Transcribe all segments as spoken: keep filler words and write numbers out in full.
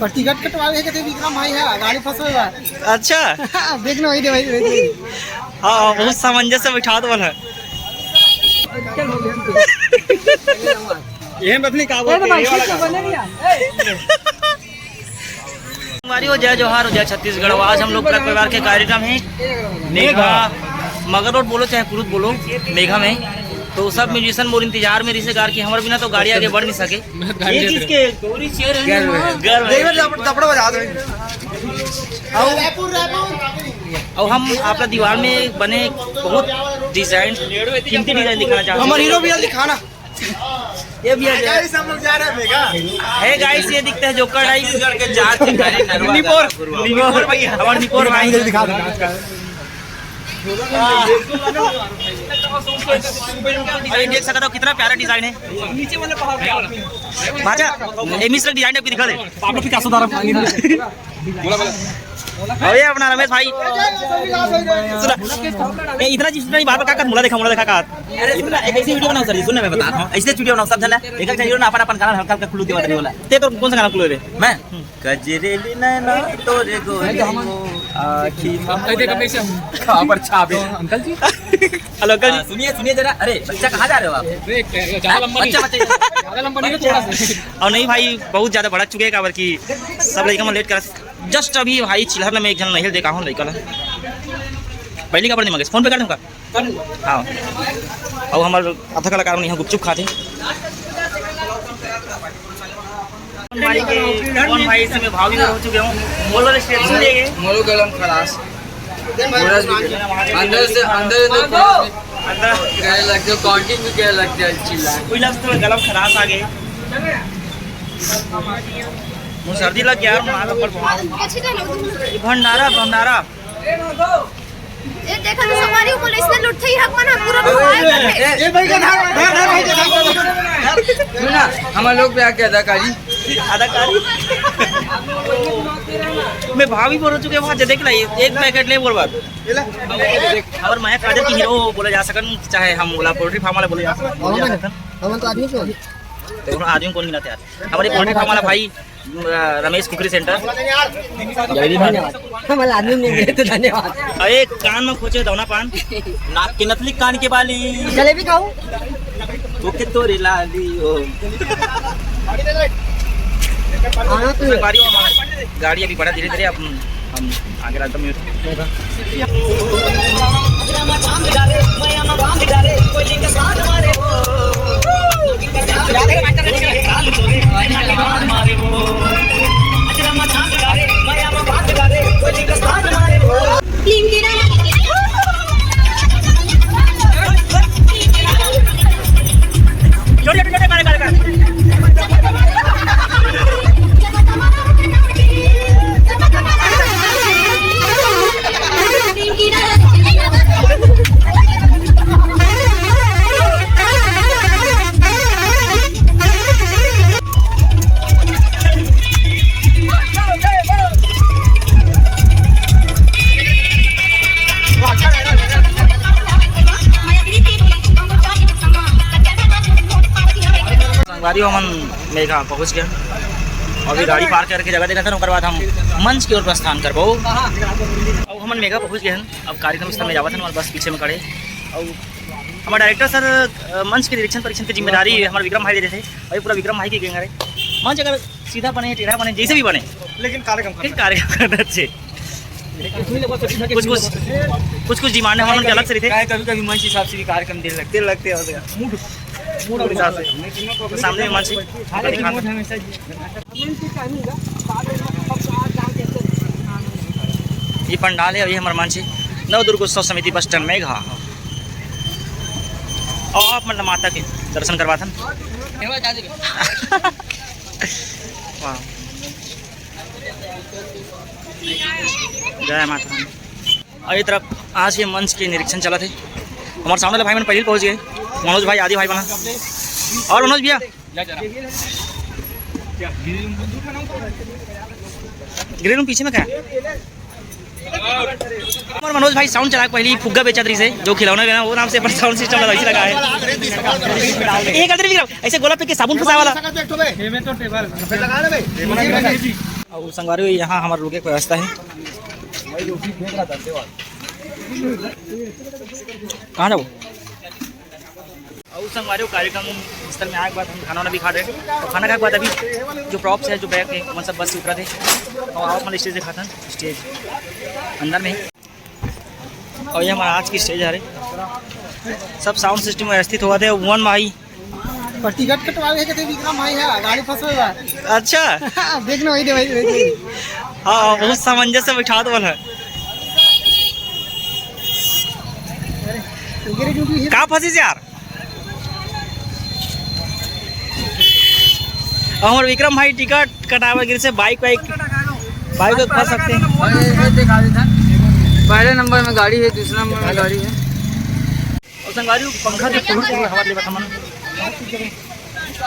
और टिकट कटवावे के ते विक्रम भाई है, गाड़ी फंसवे बा। अच्छा। देख ना, वही दे, वही दे, वही दे। हाँ, बहुत सामंजस्य से बैठा दो है। ये बतनी का बोलते हैं, ये वाला का? संगवारी हो, जय जोहार, जय छत्तीसगढ़। आज हम लोग का परिवार के कार्यक्रम है मेघा, मगर रोड बोलो चाहे कुरुद बोलो, मेघा में। तो सब म्यूजिशियन मोर इंतजार में रहिसे कार की, हमारे बिना तो गाड़ी आगे बढ़ नहीं सके। ये चीज के गर्व है। गर्व है। देख, दपड़-, दपड़ बजा दो। और, और हम आपका दीवार में बने बहुत डिजाइन, कीमती डिजाइन दिखाना चाहते हैं। हमारे हीरो भैया दिखाना। ये भैया जो है, guys, हम लोग जा रहे हैं मेघा। है guys, ये दिखता है जोकर टाइप। छत्तीसगढ़ के चार सितारे नरवा निपोर, निपोर भैया, हमारे निपोर भाई। दिखा दो। अरे देख सकते हो कितना प्यारा डिजाइन है। भाजा, ये मिश्र डिजाइन टाइप की दिखा दे। आप लोग क्या सुधारा? बोला, बोला। अरे अपना रमेश भाई, सुना, ए, इतना चीज नहीं, बात का कर, मुला देखा, मुला देखा का। अरे सुन ना, एक ऐसी वीडियो बनाओ सर जी, सुन ना, मैं बता रहा हूँ, ऐसी वीडियो बनाओ, सब जना एक एक वीडियो ना अपन अपन गाना हल्का हल्का क्लू देवा देने वाला। ते तो कौन सा गाना क्लू दे? मैं कजरेली नैना तोरे गोरी आँखी में। कहाँ पर छापे? अंकल जी। हेलो अंकल जी। हाँ, सुनिए, सुनिए जरा। अरे बच्चा, कहाँ जा रहे हो आप? अरे, ज्यादा लंबा नहीं, बच्चा, बच्चा। ज्यादा लंबा नहीं, थोड़ा सा। और नहीं भाई, बहुत ज्यादा भड़क चुके हैं, काबर कि सब लड़का मन लेट कर। जस्ट अभी भाई चिल्हर में एक झन नहिल देखा हूँ लड़का ला। पहली का बड़ दिमाग है, फोन पे काट दूंगा। हाँ। और हमारे आधा कलाकार नहीं है, गुपचुप खाते। भाई के कौन भाई, इसमें भाव भी हो चुके हूँ। बोल वाले स्टेप सुन लेंगे। मोरो गलम खलास। पूरा अंदर से, अंदर से तो पूरा अंदर। गए लगते हो, कॉन्टिंग भी गए लगते हैं, चिल्ला। कोई लफ्ज तो गलम खलास आ गए। मुझे सर्दी लग गया यार, मार ऊपर बहुत। भंडारा, भंडारा। ये देखा तो संगवारी हो, बोले इसने लुट्ठे ही हक मना पूरा भगवान करके। ए, ए भाई का धार, धार, धार भाई का धार। सुन ना, हमारे लोग पे आके अदाकारी। अदाकारी। मैं भाभी बोल चुके वहाँ से देख लाई, एक पैकेट ले बोल बात। और मैं काजल की हीरो बोले जा सकन, चाहे हम बोला पोल्ट्री फार्म वाले बोले जा सकन, बोले जा सकन। हम तो आदमी को तो आदमी कौन गिनाते यार? हमारे पोल्ट्री फार्म वाला भाई, अ, रमेश कुकरी सेंटर। धन्यवाद। हमारे आदमी नहीं मिले तो धन्यवाद। अरे कान में खोचे दौना पान, नाक के नथली, कान के बाली। जलेबी खाओ। ओके तोरे लाली ओ। हाँ, तो गाड़ी, गाड़ी अभी बढ़ा धीरे धीरे, अपन हम आगे रास्ता में। संगवारी हो, हमन मेघा पहुंच गए। अभी गाड़ी पार्क करके जगह देखत हन, ओकर बाद हम मंच की ओर प्रस्थान करबो। अब हमन मेघा पहुंच गए हन, अब कार्यक्रम स्थल में जावत हन, हमारे बस पीछे में खड़े। और हमारे डायरेक्टर सर, अ, मंच के निरीक्षण परीक्षण की जिम्मेदारी हमारे विक्रम भाई ले रहे थे। भाई पूरा विक्रम भाई की गैंग है। मंच अगर सीधा बने, टेढ़ा बने, जैसे भी बने, लेकिन कार्यक्रम लेकिन कार्यक्रम करना चाहिए। कुछ कुछ, कुछ कुछ डिमांड है, हमन के अलग से रहिथे। काहे कभी-कभी मंच हिसाब से भी कार्यक्रम दे लगते, लगते हो गया। मूड, मूड के हिसाब से। तो सामने में मंच है, हालांकि दिखा मूड सकते। हमेशा ये पंडाल है, अभी हमारा मंच है नव दुर्गोत्सव समिति बस स्टैंड मेघा। और आप मतलब माता के दर्शन करवाथन। वाह। जय माता रानी। और ये तरफ आज के मंच के निरीक्षण चलत हे। हमारे सामने वाले भाई मन पहले पहुंच गए, मनोज भाई, आदि भाई बना। और मनोज भैया, ग्रीन रूम पीछे में क्या है? और मनोज भाई साउंड चला के पहले ही फुग्गा बेचत रही से, जो खिलौना लेना, वो नाम से अपन साउंड सिस्टम लगा, लगा है। ये करते नहीं, ऐसे गोला फेंक के साबुन फंसाए वाला। और संगवारी, यहाँ हमारे रुके के व्यवस्था है। कहाँ जाओ? और संगवारी, कार्यक्रम स्थल में आए के बाद हम खाना वाना भी खा रहे हैं। तो खाना खाए के बाद अभी जो प्रॉप्स है, जो बैग है, वो सब बस से उतरा थे और आप मन स्टेज दिखाता, स्टेज अंदर में ही। और ये हमारा आज की स्टेज हरे, सब साउंड सिस्टम व्यवस्थित होवत हे। भुवन भाई। और टिकट कटवावे के थे विक्रम भाई है, गाड़ी फंसवे बा। अच्छा। देखना वही दे, वही दे, वही दे। हाँ, बहुत सामंजस्य बैठा दे वाला है। अरे, गिरे क्यों की है? का फंसी यार? और विक्रम भाई टिकट कटावे गिर से बाइक वाइक, बाइक वाइक फंस सकते हैं। अरे, ये दिखा देता। पहले नंबर में गाड़ी है, दूसरा नंबर में गाड़ी है। और संगवारी, पंखा के टुहुर टुहुर हवा देवत हमन।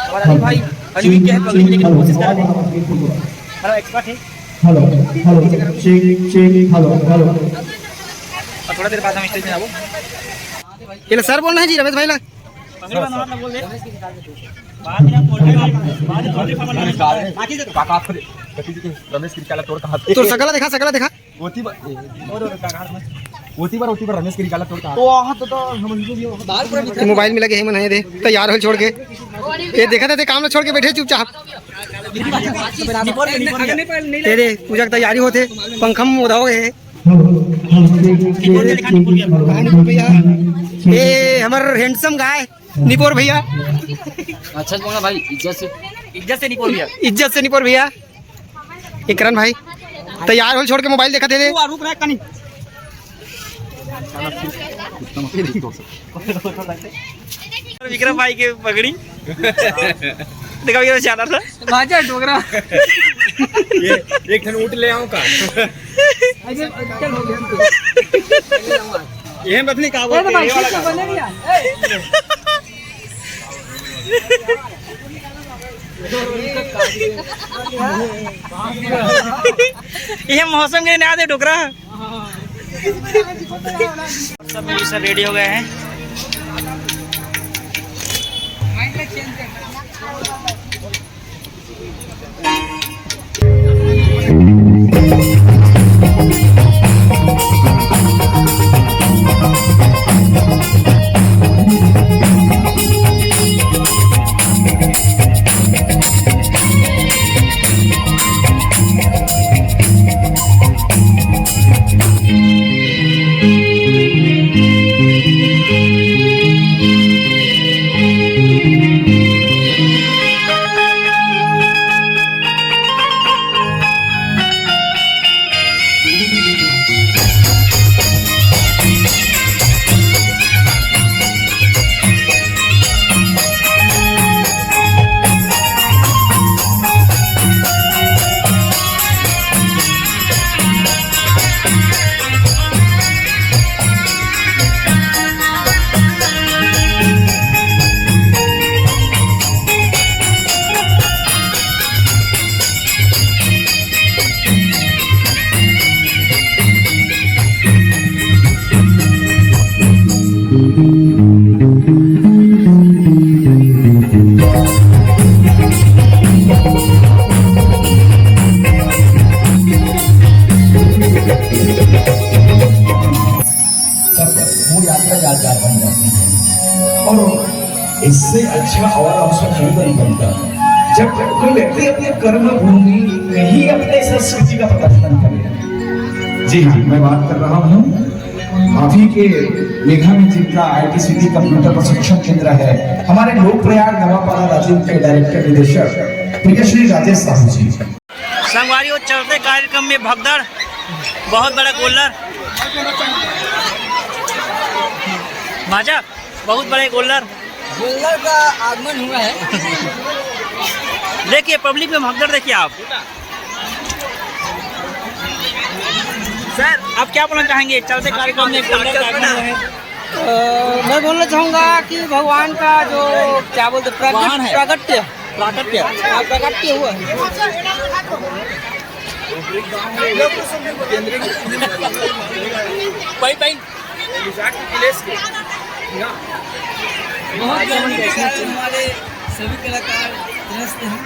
और अनिल भाई, अनिल के है, पगड़ी लेकिन कोशिश कर रहे हैं। बड़ा एक्सपर्ट है। Hello, hello, check, check, hello, hello. और थोड़ा देर बाद हम स्टेज में आबो। ये ला सर बोलना है जी, रमेश भाई ला। पगड़ी बांधना मतलब बोल दे। बाद में आप बोल रहे हो, बाद में बोल रहे हो। काका, आप रमेश गिरी काला तोर कहाँ थे? तोर सकला देखा, सकला देखा। ओती बार, ओती बार, ओती बार रमेश गिरी काला तोर कहाँ थे? तो वहाँ तो, तो हम लोग भी वहाँ बाल पूरा ये मोबाइल में लगे हे मन है दे, तैयार हो छोड़ के। ये देखा था, ते काम ना छोड़ के बैठे चुपचाप। ये दे, पूजा की तैयारी होते, पंखा में उदा हो गए। ए, हमर हैंडसम गाय निपोर भैया। अच्छा बोलना भाई, इज्जत से। इज्जत से निपोर भैया। इज्जत से निपोर भैया। ए, करण भाई, तैयार होल छोड़ के मोबाइल देखत हे। रुक रहा कनी। विक्रम भाई के पगड़ी। देखा विक्रम, ज्यादा था। भाजा डोगरा। ये एक ठन ऊँट ले आऊं का? अरे, चल हो गया। ये बतनी का ए, तो बोलते हैं, भाई, ये वाला ठीक तो का? बने नहीं यार। ये मौसम के ना दे डोकरा। सब मिल से रेडी हो गए हैं। तब वो यात्रा यादगार बन जाती है। और इससे अच्छा और अवसर नहीं बन बनता, जब कोई व्यक्ति अपने कर्म भूमि में ही अपने संस्कृति का प्रदर्शन करे। जी हाँ, मैं बात कर रहा हूँ आप ही के मेघा में, जिनका आईटी सिटी कंप्यूटर प्रशिक्षण केंद्र है, हमारे लोक प्रयाग नवापारा राजिम के डायरेक्टर निदेशक प्रियश्री राजेश साहू जी। संगवारी, वो चलते कार्यक्रम में भगदड़, बहुत बड़ा गोल्लर, भाजा, बहुत बड़े गोल्लर। गोल्लर का आगमन हुआ है। देखिए, पब्लिक में भगदड़ देखिए आप। सर, आप क्या बोलना चाहेंगे? चलते कार्यक्रम में एक गोल्डन कार्निवल है। अ, मैं बोलना चाहूँगा कि भगवान का जो, क्या बोलते हैं, प्रगट, वाहन है। प्राकट्य। प्राकट्य। हाँ, प्राकट्य हुआ है। भाई, भाई। बहुत जबरदस्त है। हमारे सभी कलाकार त्रस्त हैं।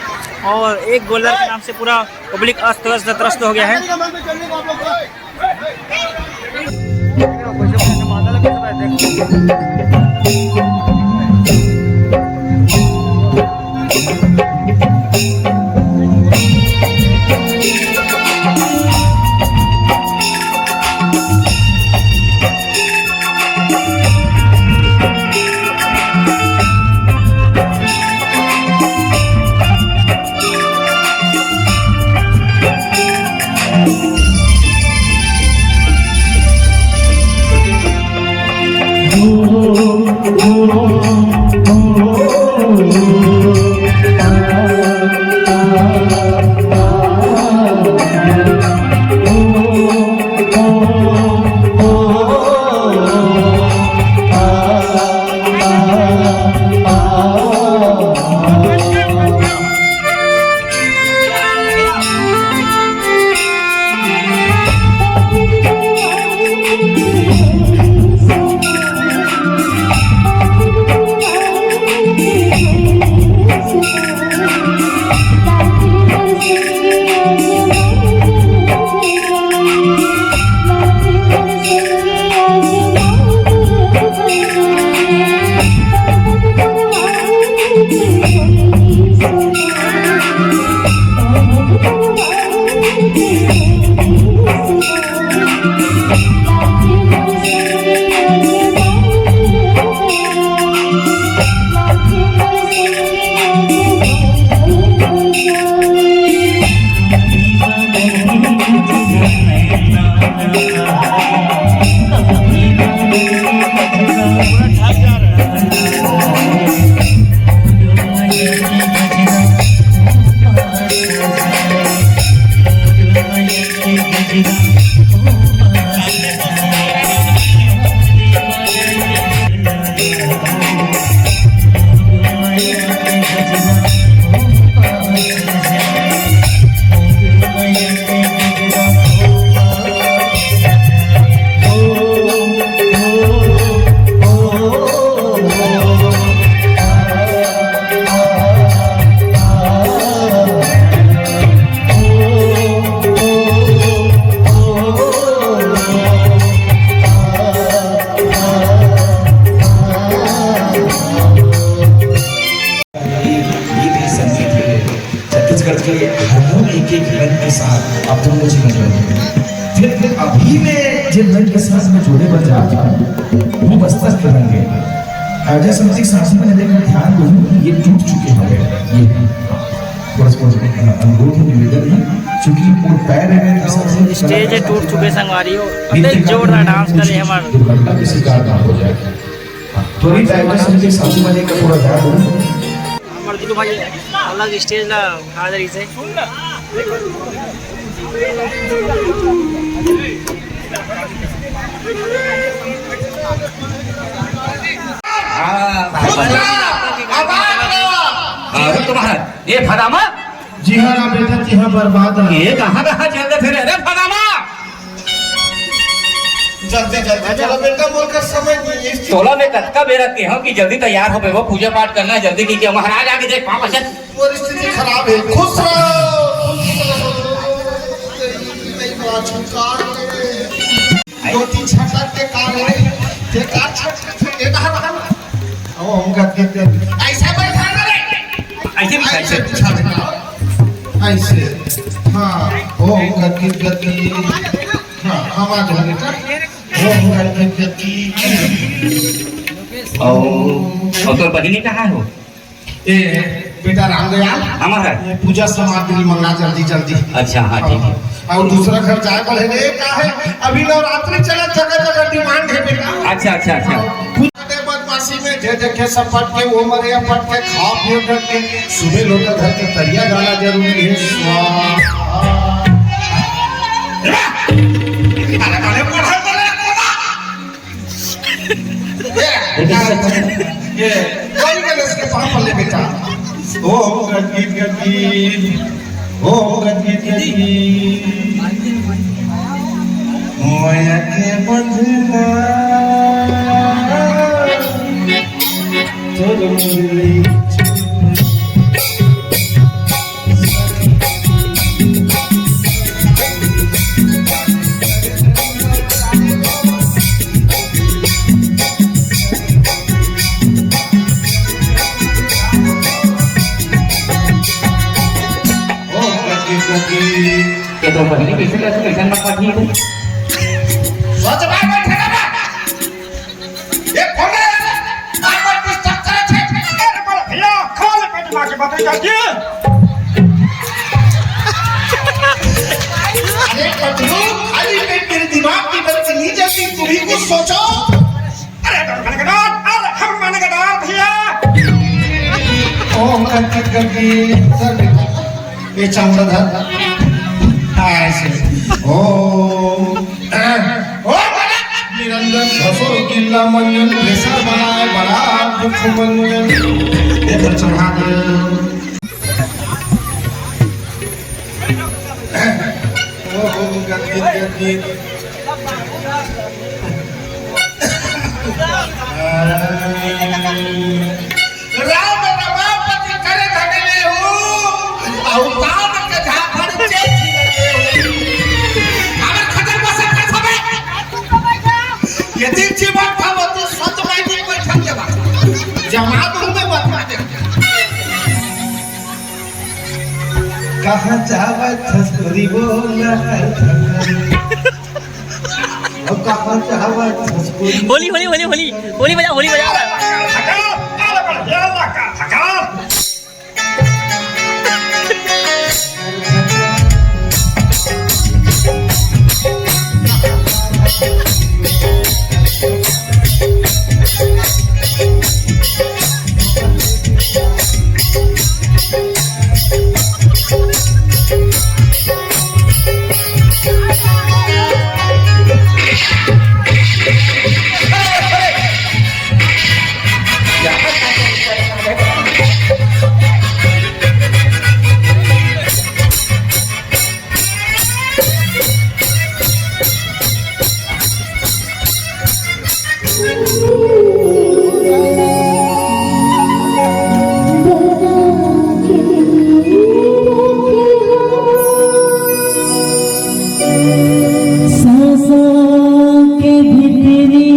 और एक गोल्डन के नाम से पूरा पब्लिक अस्त व्यस्त त्रस्त हो गया है। ये भी संगीत है। छत्तीसगढ़ के हर एक एक रंग के साथ आप दोनों जी बन रहे हैं। फिर, फिर अभी मैं जिन रंग के साथ मैं जोड़े बन रहा था, वो बस्तर के रंग है। अजय संगीत साथी मैंने देखा, ध्यान दूँ, ये टूट चुके हैं। ये थोड़ा सा अनुरोध है, निवेदन है, क्योंकि वो पैर में ऐसा तो स्टेज है, टूट चुके संगवारी हो। अबे जोरदार डांस करे हमार। दुर्घटना के शिकार ना हो जाए। तो अभी टाइगर संजय साथी वाले का थोड़ा ध्यान दो। हमर दुनू भाई अलग स्टेज ला उठा दे रहिसे। हाँ, भाई, भाई। हाँ, रुक तुम्हारा। ये फदामा? जी हाँ ना बेटा, जी हाँ, बर्बाद ना। ये कहाँ, कहाँ चल रहे थे रे फदामा? जल्दी, जल्दी चलो बेटा, मोर कर समय नहीं है। तोला मैं कतका बेरा के हूँ कि जल्दी तैयार हो बेबो, पूजा पाठ करना है, जल्दी कीजिए। महाराज आगे देख, पाँव पछे। परिस्थिति खराब है। खुश रहो, खुश रहो। नहीं बात का है। दो तीन छटक के कार है। ये कार छटक के ये कहाँ रहा? ओ, हम गद गद गद। ऐसा बैठा ना रे। ऐसे भी, ऐसे ऐसे। बिछा देना। ऐसे। हाँ, ओ, गद गद गद। हाँ, हम आ जाओ बेटा। ओ, गद गद गद। ओ, ओ, तोर बहिनी कहाँ है वो? ए, बेटा रामदयाल, हमारा। ये पूजा सामग्री मंगा जल्दी, जल्दी। अच्छा, हाँ, ठीक है। और दूसरा घर जाए पड़े रे, का है? अभी नवरात्रि चला, जगह, जगह demand है बेटा। अच्छा, अच्छा, अच्छा। पूजा के बदमाशी में जे देखे सब पट के, वो मरे पट के, खा पिए डट के, सुबह लोटा धर के तरिया जाना जरूरी है। स्वाहा। अरे, अरे, पढ़ा, पढ़ा, पढ़ा। ये, ये, कौन गणेश के पापा ले बेटा? ओम गदगीत गदगीत, ओम गदगीत गदगीत। माया के बंधना तोर मुरली। ये तो पहले कैसे, कैसे, कैसे मत पढ़ी है? सोच बात बैठे ना बा। ये कौन है? बार बार डिस्टर्ब करे छे। अरे बड़ा भैया, खाली पेट माँ की बातें करती है। अरे पतलू, खाली पेट मेरे दिमाग की बत्ती नहीं जलती, तुम ही कुछ सोचो। अरे, अरे, हम मन के दांत भैया। ओम गदगीत गदगीत, सर बेटा, ये चमड़ा धर। ऐसे। ओम, ओम निरंजन घसो किल्ला मंजन प्रेशर बनाए बड़ा दुख मंजन। ये तो चढ़ा दे। ओम गदगीत गदगीत। राम रमापति करे धन लेहु, अवतार के झापड़ चेत लेहु। हमर खतर बसर कर सबे। यदि जीवन था वो तो सत में भी कोई ठग के बात। जमा दूं मैं बता दे। कहाँ जावत हस तोरी बोला। अब कहाँ जावत हस तोरी होली, होली, होली, होली, होली बजा, होली बजा। सांसों के भीतरी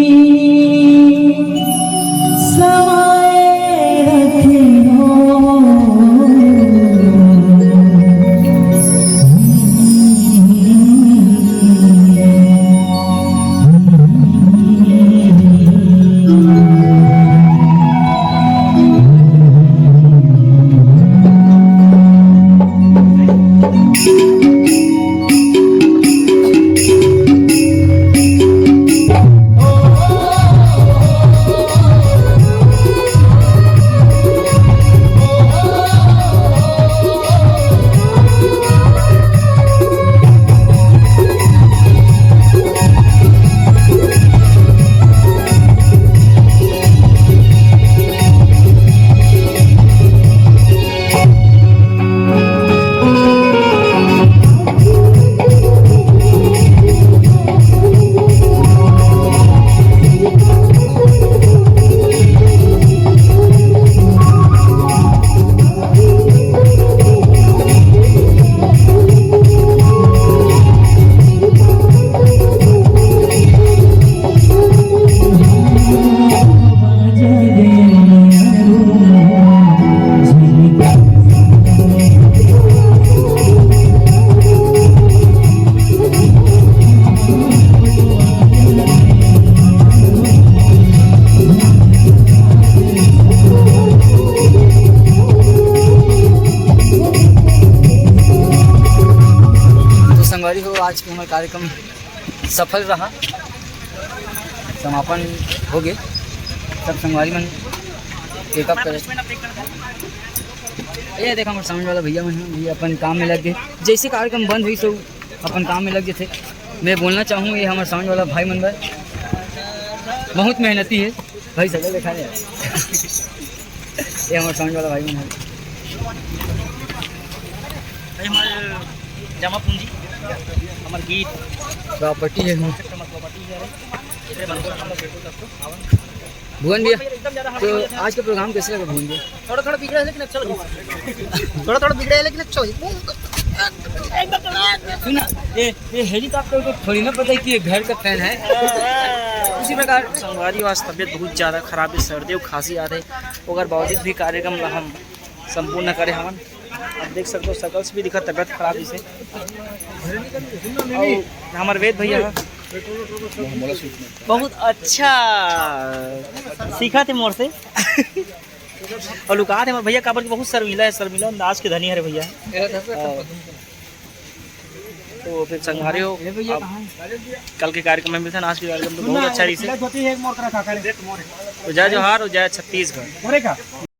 समाए रखे हो। तो संगवारी हो, आज के हमर कार्यक्रम सफल रहा, समापन हो गए। सब संगवारी मन टेकअप करे। ये देखा, हमर सामने वाला भैया मन ह, ये अपन काम में लग गए। जैसे कार्यक्रम बंद हुई, सो अपन काम में लग जाते। मैं बोलना चाहूँ, ये हमर साउंड वाला भाई मन बर बहुत मेहनती हे भाई, सगल देखा नहीं। ये हमर साउंड वाला भाई मन हे। भाई हमर जमा पूंजी, हमर गीत प्रॉपर्टी हे। हमर प्रॉपर्टी हे। भुवन भैया, तो आज का प्रोग्राम कैसे लगा भुवन भैया? थोड़ा थोड़ा बिगड़ा है लेकिन अच्छा लगा। थोड़ा थोड़ा बिगड़ा है लेकिन अच्छा लगा। सुना, ये ये हेलीकॉप्टर को थोड़ी ना पता है कि ये घर का फैन है। उसी प्रकार संगवारी, आज तबीयत बहुत ज़्यादा खराब है, सर्दी और खांसी आ रही, ओकर बावजूद भी कार्यक्रम ला हम संपूर्ण करे हवन। आप देख सकते हो, सकल से भी दिखा तबीयत खराब इसे। और हमारे वेद भैया बहुत अच्छा सीखा थे मोर से। और लुका थे हमारे भैया, काबर के बहुत शर्मीला है, शर्मीला अंदाज के धनी हरे भैया। तो फिर संगवारी हो, आप कल के कार्यक्रम में मिलते हैं। आज के कार्यक्रम तो बहुत अच्छा रही से। तो जय जोहार और जय छत्तीसगढ़।